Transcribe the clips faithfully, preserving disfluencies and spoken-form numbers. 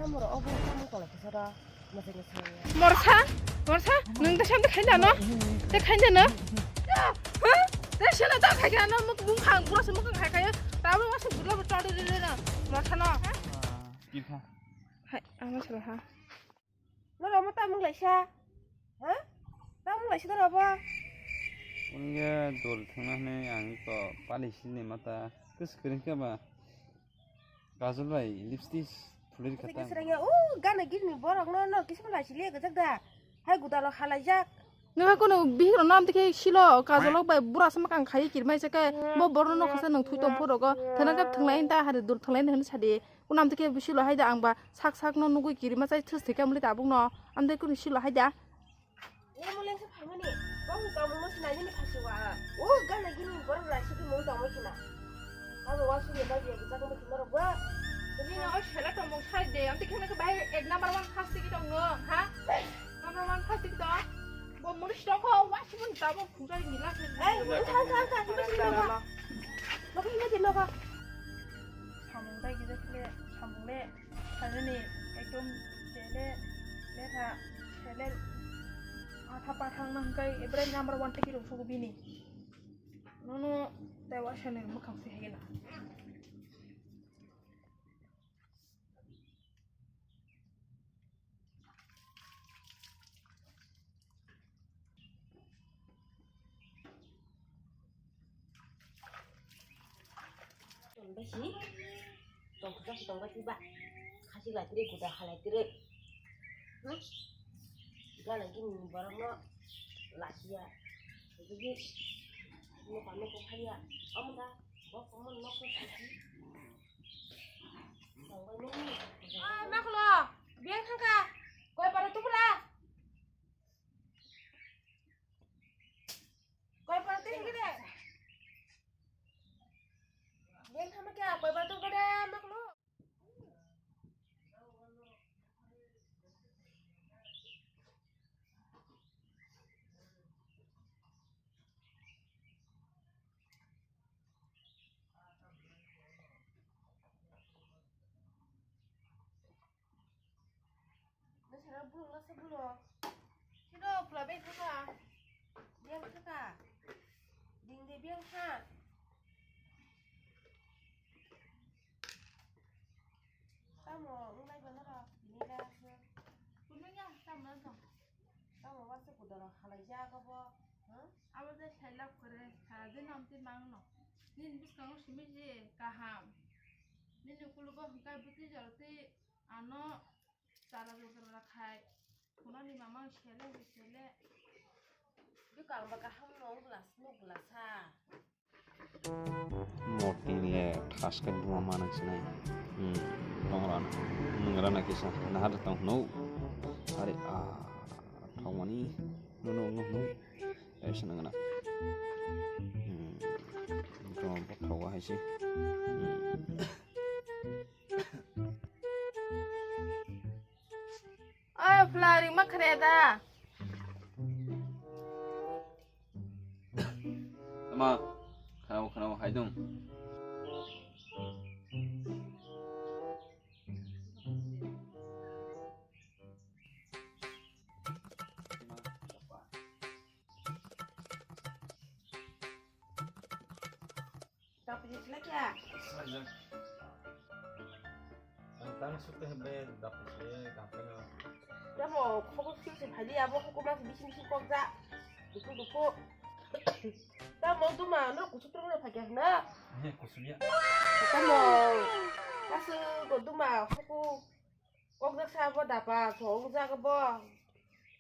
Morsa, morsa, nwng da sam da khaina no? Da khaina no? Ha? Da sela da khaina no? Muk mung khang, bura se muk khang khai khai. Tabo ma se bula bula chori le le na. Morsa no. Hai, ama sala ha. No, no, mo tamung laisa. Ha? Tamung laisa da rabo. Unge dol thangna hne ang ko pali sini mata. Kus kering ke ba? Kajol bai lipstick phuliri kata. Srengya, o gana gini borok no, no, kisim lai sili gajak da. Hai gudalo halaijak. Nokha kono bihik rok no amtike silo kajol bai bura sama kang khai kirmai se ke bo borok no khasa nung thui tong phoro go. Thana kap thanglai da hari dur thanglai da sadi. Kono amtike silo hai da ang ba sak sak no nugui kirma chai thus thika muli tabuk no. Amtike kono silo hai da. E mo lengse phaimani, bang tongmungno sinai nini phasiwa. O gana gini borok lai sidi mung tongmai khina. Abo wa sudi bai biya gijak mung khina rok ba. Nini o sela tongmung sai de, amte khena ke bai ek number one first tiki tong no, ha? Number one first tiki tong. Bo muri stoko wa sibun tabo khujai ni la. Ei, thang, thang, thang, thang, thang, thang. Nogo himai di nogo. Samung bai gijak le, samung le. Sajani ekdom chele, letha, chele, atha pathang nang kai, ebrai number one tiki rok sugu bini. Nono tei wasani mwkhang se hegena. Tong bai si, tong kujak si tong bai si ba. Khasi lai tiri, guda halai tiri. Hmm? Gana gini borok no lasia. Jadi, no kami ko khaya. Om da, bok ko mon nok ko khasi. Tong bai no. Ah, maklo, biang thangka. Koi para tu pula. Koi para tu hingkide. Biang thama kya, koi ba tu bade maklo. Nasara bulung lasa bulung. Sino pula beng thaka. Beng thaka. Ding de beng tha. Tamo wng lai ba norok tini le aswk. Kuno ya tamo wng tong. Tamo wansuk kudoro halai jak obo. Abo de sai lab kwrwi sara din amtwi mangno. Nini bwskango simi je kaham. Nini ukulugo hwnkhe bwtwi jorotwi ano chara jora khai. Phunani mama sele sele. Bwkang ba kaham no wng bwla swnuk bwla sa. Motni le thaska duma manang sinai. Hmm, tongrana. Nungrana kisa. Nahar tong no. Are a thongmani. Nono no no. Ai sinangana. Hmm. Tongo thongwa hai si. Hmm. Oy, pla ringma khre da. Ama, khanao, khanao, haidung. Dapur je sila kya? Ang tang sukte hebe dapur je gampang. Damo khobor sukse phadi abo hukum mas bising bising kokja. Duku duku. Damo duma no kuchuk tong no phakya na. He kusunya. Damo. Kasu go duma hukum. Kokjak sa bo dapa, thongjak bo.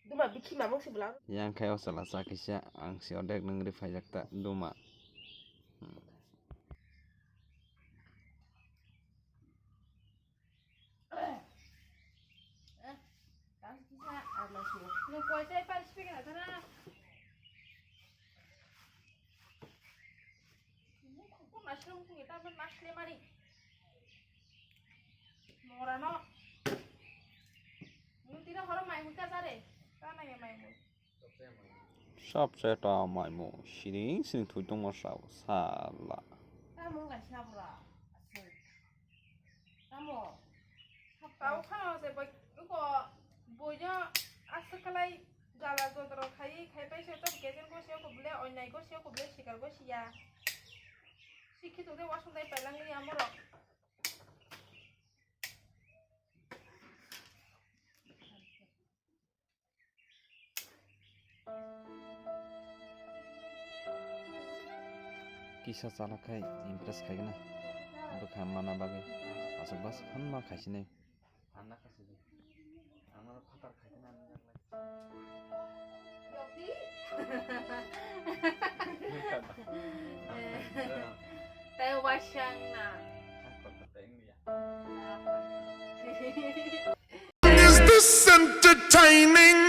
Duma bikhi mamung si bwla. Yang khai o chala cha kisa, ang si odek nang ri phaijak ta duma. Hmm. Eh, tang kisa, ah, masuk. Nung koi tai pari speaker ada na. Nung masuk, nung kita pun masuk lemari. Morano. Nung tidak horong main muka sare. Tanah ya main muka. Sab se ta mai mo siring siring thui tongma sao sala. Tamo wngkha sabra. Aswk. Tamo. Tao khano se bai ko boino aswk khlai jala jodro khai khai pai se to kejen go se ko bole onnai go se ko bole sikar go siya. Sikhi to de wasung dai pailang ni amoro. Kisa chala khai impress khaigwna bwkha mana bagwi aswk bas hamma khaisinai. Anna khaisinai. Amaro phatar khaigwna. Tei wasang na. Is this entertaining?